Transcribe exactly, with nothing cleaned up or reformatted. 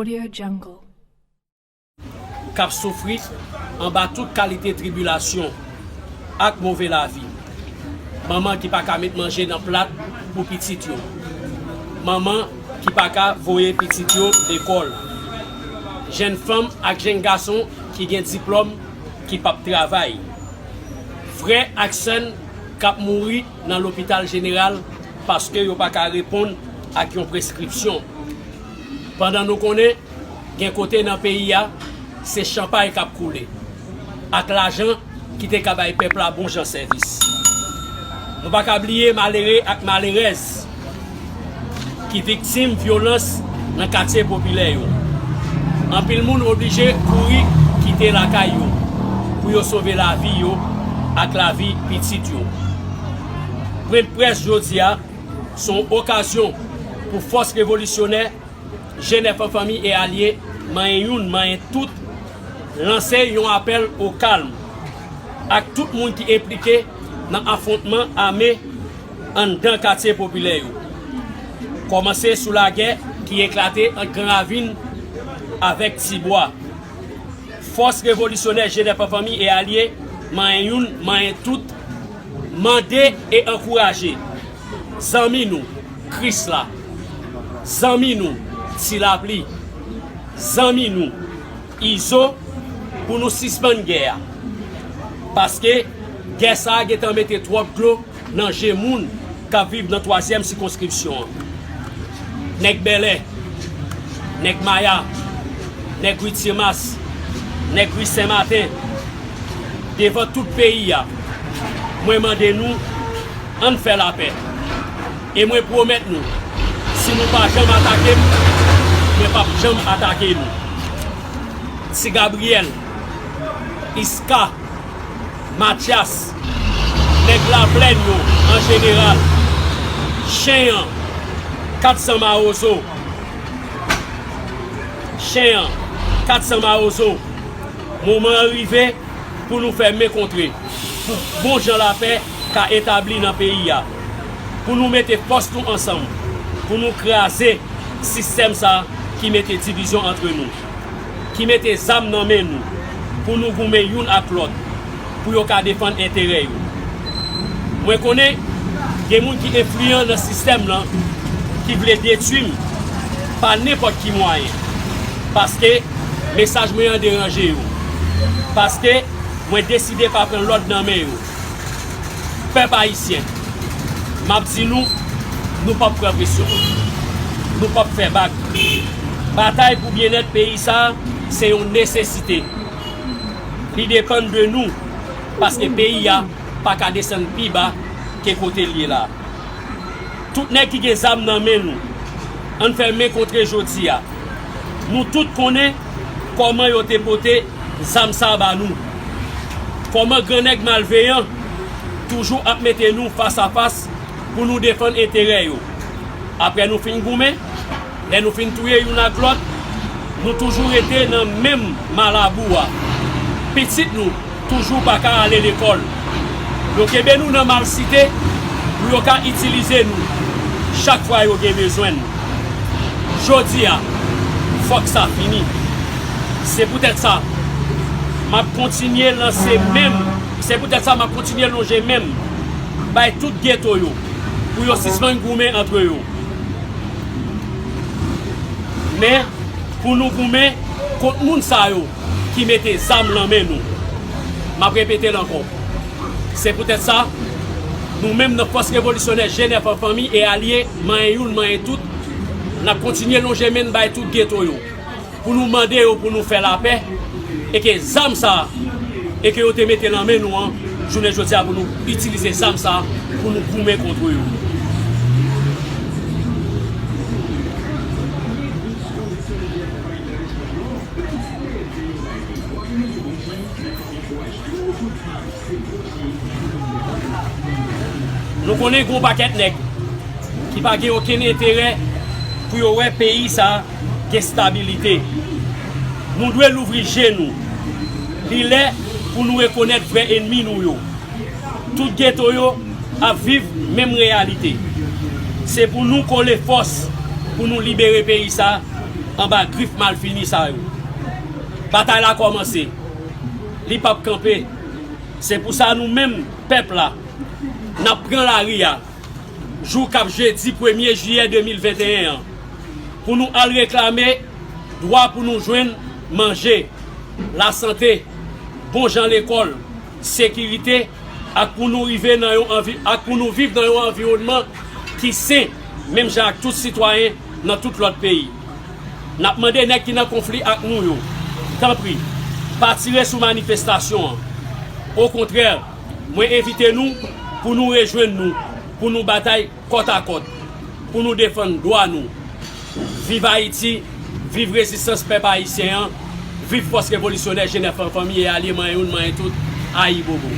Audio Jungle. K ap soufri anba tout kalite tribilasyon ak move lavi. Manman ki pa ka met manje nan plat pou pitit yo. Manman ki pa ka voye pitit yo lekòl. Jèn fanm ak jèn gason ki gen diplòm ki p ap travay. Frè ak sè n k ap mouri nan lopital jeneral paske yo pa ka reponn ak yon preskripsyon. Pandan nou konnen, gen kote nan peyi a, se chanpay k ap koule, ak lajan ki te ka bay pèp la bon jan sèvis. Nou pa ka bliye malere ak malerèz ki viktim vyolans nan katye popilè yo. Anpil moun oblije kouri kite lakay yo pou yo sove lavi yo ak lavi pitit yo. Pwennprès jodi a se yon okazyon pou fòs revolisyonè G nèf an fanmi e alye, manyen youn, manyen tout, lanse yon apèl o kalm ak tout moun ki enplike nan afwontman ame anndan katye popilè yo. Kòmanse sou lagè ki eklate ant Gran Ravin avèk Tibwa. Fòs revolisyonè G nèf an fanmi e alye, manyen youn, manyen tout, mande e ankouraje zanmi nou, Krisla, zanmi nou, Ti Lapli, zanmi nou, Izo, pou nou sispann gè a. Paske gè sa a gentan mete twòp dlo nan je moun k ap viv nan twazyèm sikonskripsyon an. Nèg Bèlè, nèg Maya, nèg ri Timas, nèg ri Senmaten, devan tout peyi a, mwen mande nou, ann fè lapè. E mwen pwomèt nou, si nou pa janm atake m, mwen p ap janm atake nou. Ti Gabriyèl, Iska, Matyas, nèg Laplèn yo an jeneral, Chen an, kat san Mawozo, Chen an, kat san Mawozo, moman an rive pou nou fè men kontre, pou bon jan lapè ka etabli nan peyi a, pou nou mete fòs nou ansanm, pou nou kraze sistèm sa a ki mete divizyon antre nou, ki mete zam nan men nou, pou nou goumen youn ak lòt, pou yo ka defann enterè yo. Mwen konnen gen moun ki enfliyan nan sistèm lan, ki vle detwi m pa nenpòt ki mwayen, paske mesaj mwen an deranje yo, paske mwen deside pa pran lòd nan men yo. Pèp ayisyen, m ap di nou, nou p ap pran presyon. Nou p ap fè bak. Batay pou byennèt peyi sa a, se yon nesesite. Li depann de nou, paske peyi a pa ka desann pi ba ke kote l ye la. Tout nèg ki gen zam nan men nou, ann fè men kontre jodi a. Nou tout konnen kòman yo te pote zam sa ba nou. Kòman grannèg malveyan toujou ap mete nou fas a fas pou nou defann enterè yo. Apre nou fin goumen, lè nou fin touye youn ak lòt, nou toujou rete nan menm ma labou a. Pitit nou toujou pa ka ale lekòl. Yo kenbe nou nan malsite pou yo ka itilize nou chak fwa yo gen bezwen n. Jodi a, fòk sa fini. Se poutèt sa, m ap kontinye lanse men m, se poutèt sa m ap kontinye lonje men m bay tout geto yo pou yo sispann goumen antre yo. Men, pou nou goumen kont moun sa yo ki mete zam nan men nou. M ap repete l ankò. Se poutèt sa, nou menm nan Fòs Revolisyonè G nèf an fanmi e alye, manyen youn, manyen tout, n ap kontinye lonje men n bay tout geto yo, pou nou mande yo pou nou fè lapè, e ke zam sa a, e ke yo te mete nan men nou an, jounen jodi a pou nou itilize zam sa a pou nou goumen kont yo. Nou konnen gen yon pakèt nèg ki pa gen okenn enterè pou yo wè peyi sa a gen stabilite. Nou dwe louvri je nou. Li lè pou nou rekonèt vrè ènmi nou yo. Tout geto yo ap viv menm reyalite. Se pou nou kole fòs pou nou libere peyi sa a anba grif malfini sa yo. Batay la kòmanse. Li p ap kanpe. Se pou sa nou menm, pèp la, n ap pran lari a jou k ap jedi premye jiyè de mil venteyen an pou nou al reklame dwa pou nou jwenn manje, lasante, bon jan lekòl, sekirite, ak pou nou rive nan yon anvi, ak pou nou viv nan yon anviwònman ki sen, menm jan ak tout sitwayen nan tout lòt peyi. N ap mande nèg ki nan konfli ak nou yo, tanpri, pa tire sou manifestasyon an. Okontrè, mwen envite nou pou nou rejwenn nou, pou nou batay kòtakòt, pou nou defann dwa nou. Viv Ayiti, viv rezistans pèp ayisyen an, viv fòs revolisyonè G nèf an, fanmi e alye, manyen youn, manyen tout, ayibobo.